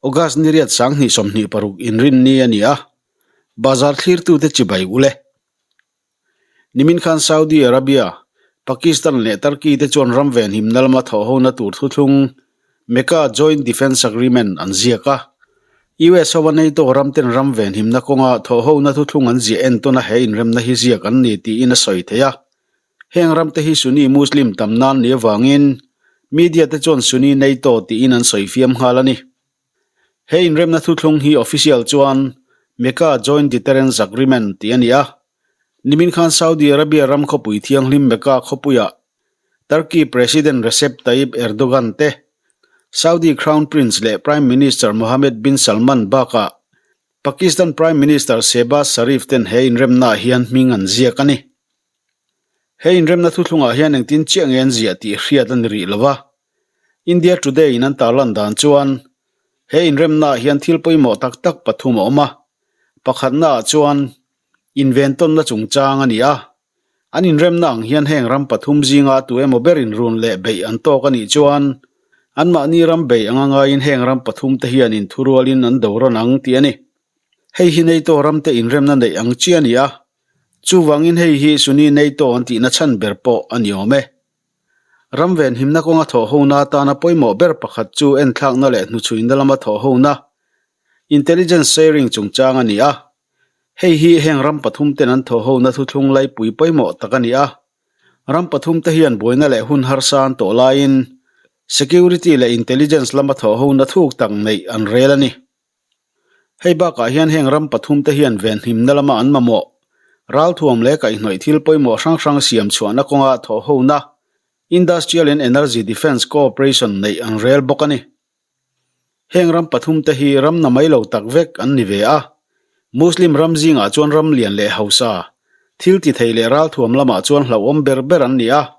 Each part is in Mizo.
August ni riat 2026 inrinni a ni a, bazar thlirtute chibai ule. Nimin khan Saudi Arabia, Pakistan leh Turkey te chuan ram venhimna lama thawhhona tur thuthlung Mecca Joint Defence Agreement an ziak a. US hova NATO ram ten ram venhimna kawnga thawhhona thuthlung an ziah entawn a he inremna hi ziak an ni tiin a sawi thei a. Heng ram te hi Sunni Muslim tam nan ni avangin media te chuan Sunni NATO tiin an sawi fiam nghal a ni. He inremna thuthlung hi official chuan Mecca Joint Deterrence Agreement tih a ni a. Nimin khan Saudi Arabia ram khawpui thianghlim Mecca khawpuiah Turkey President Recep Tayyip Erdogan te, Saudi Crown Prince leh Prime Minister Mohammed bin Salman bakah Pakistan Prime Minister Shehbaz Sharif ten he inremnaah hian hming an ziak a ni. He inremna thuthlungah hian engtin chiah nge an ziah tih hriat a ni rih lo va. India Today in an tarlan dan chuan he inremnaah hian thil pawimawh tak tak pathum a awm a. Pakhatnaah chuan inventawnna chungchang a ni a. An inremna ang hian heng ram pathum zinga tu emaw ber inrun leh beih an tawk a nih chuan anmahni ram bei anga ngaiin heng ram pathum te hian inthurualin an do rawn ang tih a ni. Hei hi NATO ramte inremna neih ang chi a ni a, chuvangin hei hi Sunni NATO an tihna chhan ber pawh a ni awm e. Ram venhimna kawnga thawhhona atana pawimawh ber pakhat chu enthlakna leh hnuchhuina lama thawhhona, intelligence sharing, chungchang a ni a. Hei hi heng ram pathum ten an thawhhona thuthlung laipui pawimawh tak a ni a. Ram pathum te hian buaina leh hun harsa an tawh laiin security leh intelligence lama thawhhona thuk tak neih an rel a ni. Hei bakah hian heng ram pathum te hian venhimna lama an mamawh ralthuam leh kaihhnawih thil pawimawh hrang hrang siam chhuahna kawnga thawhhona Industrial and Energy Defence Cooperation neih an rel bawk a ni. Heng ram pathum te hi ram na mai lo tak vek an ni ve a. Muslim ram zingah chuan ram lian leh hausa, thil ti thei leh ralthuam lamah chuan hlauhawm ber ber an ni a.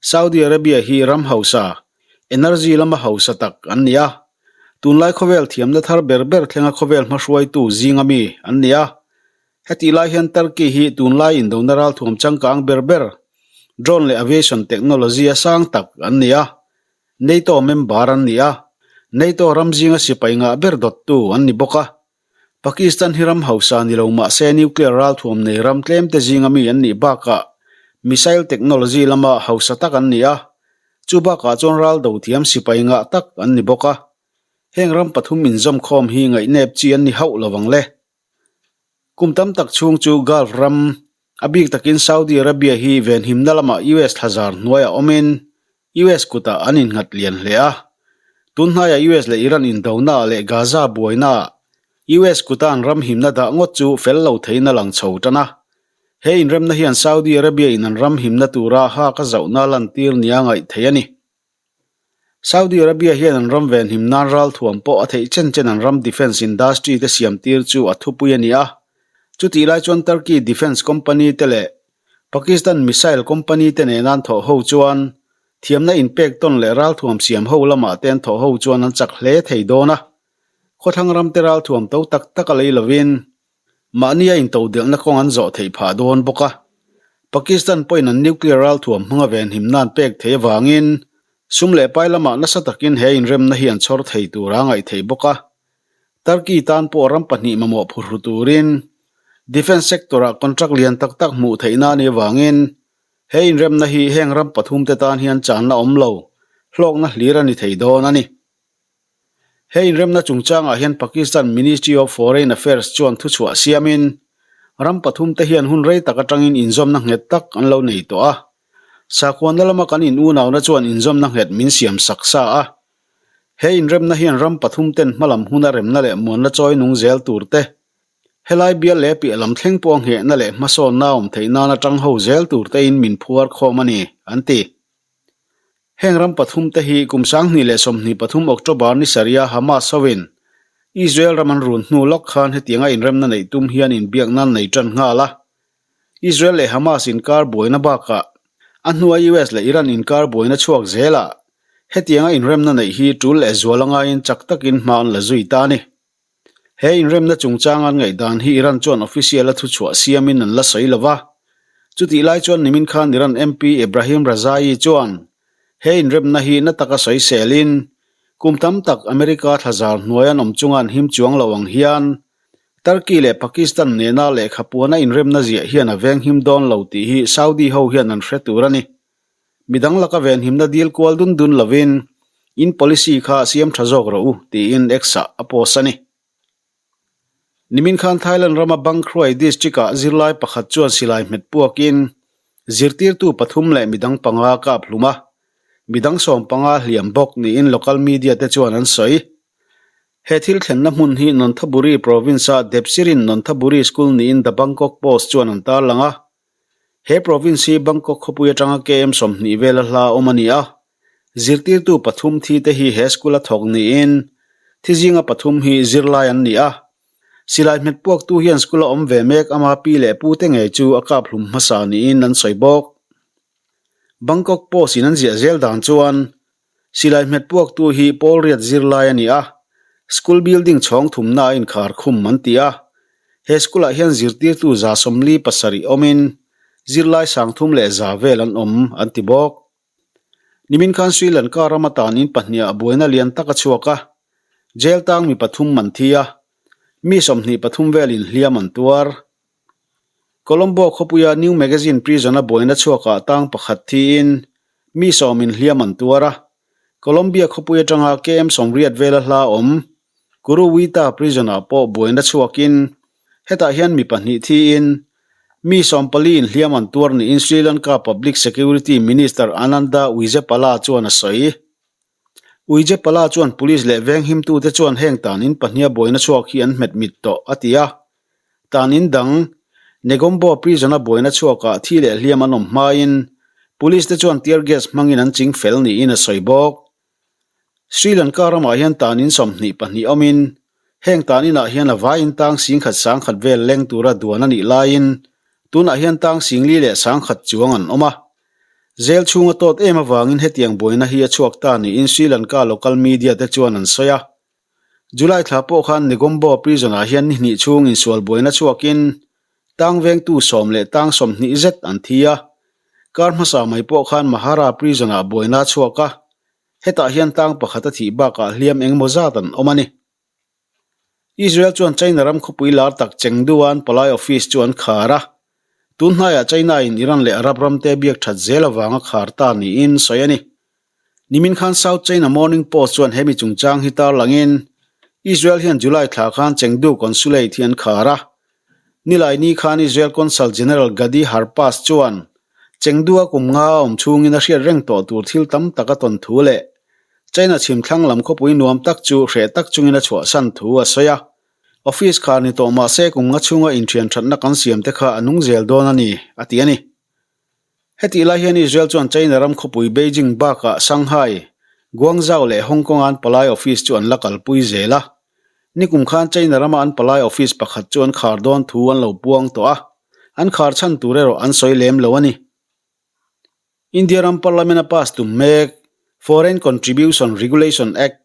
Saudi Arabia hi ram hausa, energy lama hausa tak an ni a. Tunlai khawvel thiamna thar ber ber thlenga khawvel hmahruaitu zinga mi an ni a. Hetih lai hian Turkey hi tunlai indona ralthuam changkang ber ber, drone leh aviation technology a sang tak an ni a. NATO member an ni a, NATO ram zinga sipai ngah ber dawttu an ni bawk a. Pakistan hi ram hausa ni lo mah se nuclear ralthuam nei ram tlemte zinga mi an nih bakah missile technology lama hausa tak an ni a, chu bakah chuan ral do thiam sipai ngah tak an ni bawk a. Heng ram pathum inzawmkhawm hi ngaihnep chi an ni hauh lo ang le. Kum tam tak chhung chu Gulf ram, a bik takin Saudi Arabia hi venhimna lamah US thlazar hnuaiah awmin US kutah an innghat lian hle a. Tun hnaiah US leh Iran indonaah leh Gaza buainaah US kuta an ram himna dah ngawt chu fel lo theiin a lang chho tan a. He inremna hian Saudi Arabia in an ram himna tura hak a zauhna lantir nia ngaih theih a ni. Saudi Arabia hian an ram venhim nan ralthuam pawh a theih chen chen an ram defence industry te siam tir chu a thupui a ni a. Chutih lai chuan Turkey defence company te leh Pakistan missile company te nen an thawh ho chuan thiamna inpek tawn leh ralthuam siam ho lamah te an thawh ho chuan an chak hle thei dawn a. Khawthlang ram te ralthuam to tak tak a lei lovin Mahnia intodelhna kawng an zawh theih phah dawn bawk a. Pakistan pawhin an nuclear ralthuam hmanga venhimna an pek theih avangin sum leh pai lamah nasa takin he inremna hi an chhawr thei tur a ngaih theih bawk a. Turkey tan pawh ram pahnih mamawh phurhru turin defence sector-ah contract lian tak tak hmuh theihna a nih avangin he inremna hi heng ram pathumte tan hian channa awm lo, hlawkna hlir a ni thei dawn a ni. He inremna chungchangah hian Pakistan Ministry of Foreign Affairs chuan thuchhuah siamin, ram pathumte hian hun rei tak atangin inzawmna nghet tak an lo nei tawh a. Sakhuana lama kan in unauna chuan inzawmna nghet min siam sak sa a. He inremna hian ram pathumten hmalam huna remna leh muanna chawi nung zel tur te, helai bial leh piah lam thleng pawh nghehna leh hmasawnna awm theih nana tang ho zel tur tein min phuar khawm a ni, an ti. Heng ram pathum te hi kum 2023 October ni sarih a Hamas hovin Israel ram an run hnu lawk khan hetianga inremna neih tum hian inbiakna an nei tan nghal a. Israel leh Hamas inkar buaina bakah a hnua US leh Iran inkar buaina chhuak zelah hetianga inremna neih hi tul leh zual angaiin chak takin hma an la zui ta a ni. He inremna chungchang an ngaihdan hi Iran chuan official a thuchhuah siamin an la sawi lo va. Chutih lai chuan nimin khan Iran MP Ebrahim Razaei chuan he inremna hi na taka sawi selin, Kum tam tak America thlazar hnuai an awm chunga an him chuang lo ang hian Turkey leh Pakistan nena lehkha puana inremna ziah hian a veng him dawn lo tih hi Saudi ho hian an hre tur a ni. Midang laka venhimna dil kual dun dun lovin in policy kha siam tha zawk rawh u tiin X-ah a post a ni. Nimin khan Thailand rama Bang Kruai district-ah zirlai pakhat chuan silai hmet puakin zirtirtu pathum leh midang panga kap hlum a, midang 15 hliam bawk niin local media te chuan an sawi. He thil thlenna hmun hi Nonthaburi province-a Depsirin Nonthaburi School niin The Bangkok Post chuan an tarlang a. He province hi Bangkok khawpui atanga KM 20 vela hla awm a ni a. Zirtirtu pathum thi te hi he school a thawk niin thi zinga pathum hi zirlai an ni a. Silai hmet puaktu hian school a awm ve mek ama pi leh pu te ngei chu a kap hlum hmasa niin an sawi bawk. Bangkok Post in an ziah zel dan chuan Silai hmet puaktu hi pawl riat zirlai a ni a, school building chhawng thumna a inkhar khum an ti a. He school ah hian zirtirtu 47 awmin zirlai 300 vel an awm an ti bawk. Nimin khan Sri Lanka ram atan in pahniha buaina lian tak a chhuak a, jail tang mi pathum an thi a, mi 23 velin hliam an tuar. Colombo khawpuia New Magazine Prison-a buaina chhuakah tang pakhat thiin mi sawmin hliam an tuar a, Colombia khawpui atanga KM 80 vela hla awm Kuruwita Prison-ah pawh buaina chhuakin hetah hian mi pahnih thiin mi 14 in hliam an tuar niin Sri Lanka Public Security Minister Ananda Wijepala chuan a sawi. Wijepala chuan police leh venghimtute chuan heng tan in pahniha buaina chhuak hi an hmet mit tawh a ti a. Tan in dang Negombo Prison-a buaina chhuakah thi leh hliam an awm hmain police te chuan tear gas hmangin an ching fel niin a sawi bawk. Sri Lanka ramah hian tan in 22 awmin heng tan inah hian a vaiin tang 10,000 10,000 vel leng tura duan a nih laiin tunah hian tang 4,100 chuang an awm a. Zel chhunga tawt em avangin hetiang buaina hi a chhuak ta niin Sri Lanka local media te chuan an sawi a. July thla pawh khan Negombo prison-ah hian ni hnih chhung insual buaina chhuakin tang vengtu sawm leh tang 20 zet an thi a. Kar hmasa mai pawh khan Mahara prison-ah buaina a chhuak a, hetah hian tang pakhat a thih bakah hliam engemaw zat an awm a ni. Israel chuan China ram khawpui lar tak Chengdu-a an palai office chu an khar a, tun hnaiah China-in Iran leh Arab ramte biak that zel avanga khar ta niin sawi a ni. Nimin khan South China Morning Post chuan hemi chungchang hi tarlangin Israel hian July thla khan Chengdu Consulate hi an khar a. Nilaini khan Israel Consul General Gadi Harpas chuan Chengdu-a kum nga a awm chhungin a hriat reng tawh tur thil tam tak a tawn thu leh China chhim thlang lam khawpui nuam tak chu hreh tak chungin a chhuahsan thu a sawi a. Office khar ni tawh mah se kum nga chhunga inthian thatna kan siam te kha a nung zel dawn a ni, a ti a ni. Hetih lai hian Israel chuan China ram khawpui Beijing bakah Shanghai, Guangzhou leh Hong Kong-a an palai office chu an la kalpui zel a. Nikum khan China rama an palai office pakhat chu an khar dawn thu an lo puang tawh a, an khar chhan tur erawh an sawi lem lo a ni. India ram Parliament a pass tum mek Foreign Contribution Regulation Act,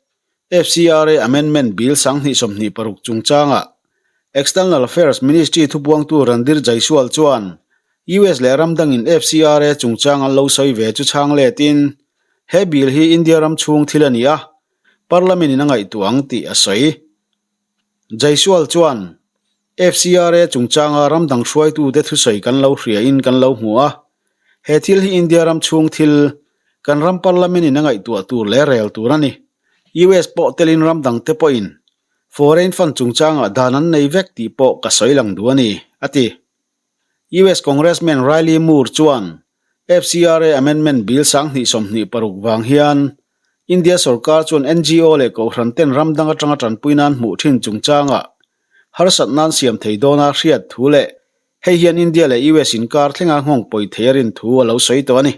FCRA, Amendment Bill 2026 chungchangah External Affairs Ministry thupuangtu Randhir Jaiswal chuan US leh ram dangin FCRA chungchang an lo sawi ve chu chhang letin he bill hi India ram chhung thil a ni a, Parliament in a ngaihtuah ang tih a sawi. Jaiswal chuan FCRA chungchanga ram dang hruaitute thusawi kan lo hriain kan lo hmu a, he thil hi India ram chhung thil, kan ram Parliament in a ngaihtuah tur leh rel tur a ni. US pawh telin ram dangte pawhin foreign fund chungchangah dan an nei vek tih pawh ka sawi lang duh a ni, a ti. US Congressman Riley Moore chuan FCRA Amendment Bill 2026 vang hian India sorkar chuan NGO leh kohhran ten ram dang atanga tanpui nan hmuh thin chungchangah harsat nan siam thei dawna hriat thu leh hei hian India leh US inkar thlenga nghawng pawi thei a rin thu a lo sawi tawh a ni.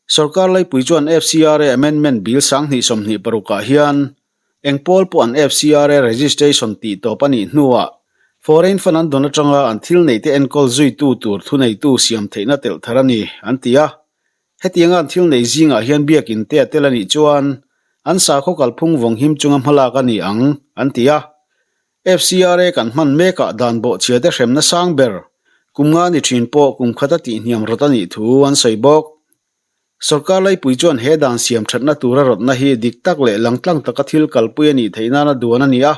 Sorkar laipui chuan FCRA Amendment Bill 2026 ah hian Eng pawl pawh an FCRA registration tih tawp a nih hnuah foreign fund an dawn atanga an thil neihte enkawl zuitu tur thuneitu siam theihna telh thar a ni, an ti a. Hetianga an thil neih zingah hian biakin te a tel a nih chuan an sakhaw kalphung vawng him chunga hmalak a ni ang, an ti a. FCRA kan hman mekah dan bawhchhiate hremna sang ber kum nga ni thin pawh kum khata tihhniam rawt a nih thu an sawi bawk. Sorkar laipui chuan he dan siam thatna tura rawtna hi dik tak leh langtlang taka thil kalpui a nih theih nana duan a ni a.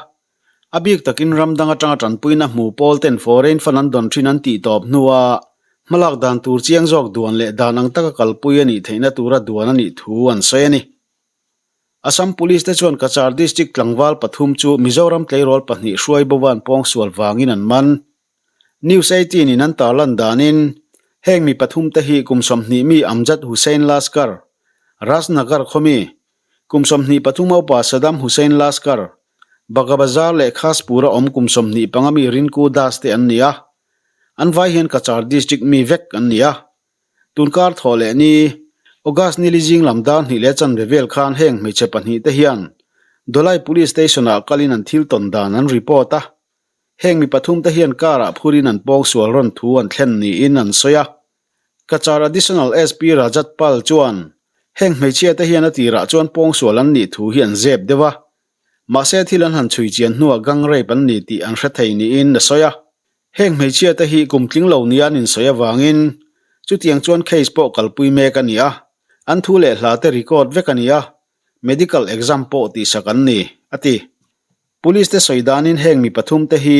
A bik takin ram dang atanga tanpuina hmu pawl ten foreign fund an dawn thin an tih tawp hnua hmalak dan tur chiang zawk duan leh dan ang taka kalpui a nih theihna tura duan a nih thu an sawi a ni. Assam Police te chuan Cachar District tlangval pathum chu Mizoram tleirawl pahnih hruai bovan pawngsual vangin an man. News 18 in an tarlan danin, heng mi pathum te hi kum 20 mi Amjad Hussain Laskar, Rajnagar khaw mi, kum 23 upa Saddam Hussain Laskar, Bagabazar leh Khaspur-a awm kum 25 mi Rinku Das te an ni a. An vai hian Cachar District mi vek an ni a. Tunkar thawh leh ni, August nili zing lam dar hnih leh chanve vel khan heng hmeichhe pahnih te hian Dolai Police Station-ah kalin an thil tawn dan an report a. Heng mi pathum te hian car ah phurin an pawngsual rawn thu an thlen niin an sawi a. Cachar Additional SP Rajat Pal chuan heng hmeichhia te hian a tirah chuan pawngsual an nih thu hi an zep deuh a. Mahse thil an han chhui chian hnuah gang rape an ni tih an hre thei niin a sawi a. Heng hmeichhia te hi kum tling lo nia an insawi avangin chutiang chuan case pawh kalpui mek a ni a, an thu leh hla te record vek a ni a, medical exam pawh tihsak an ni, a ti. Police te sawi danin heng mi pathum te hi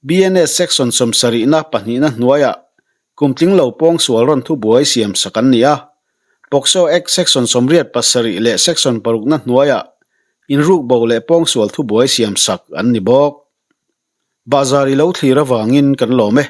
BNS Section sawmsarihna pahnihna hnuaiah kum tling lo pawngsual rawn thubuai siam sak an ni a. POCSO Act Section 87 leh Section parukna hnuaiah inrukbo leh pawngsual thubuai siam sak an ni bawk. Bahzar i lo thlir avangin kan lawm e.